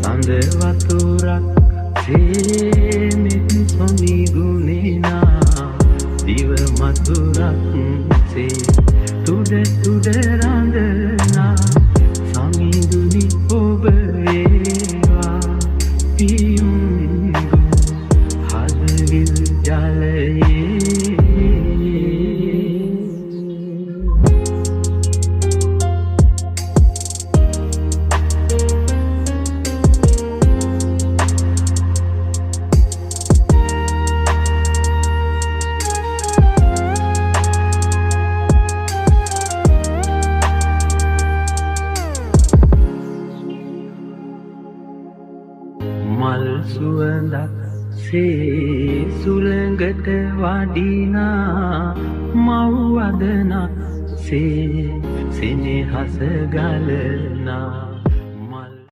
සඳ වතුරක් සේ මෙත් සොමිගුණේනා දිව මතුරක් සේ තුඩ තුඩ රඳනා සමිඳුනි ඔබ වේවා පියුම්ගු හදවිල් ජලයේ. මල් සුවඳක් සේ සුළඟට වඩිනා මව් වදනක් සේ සෙනෙහස ගලනා.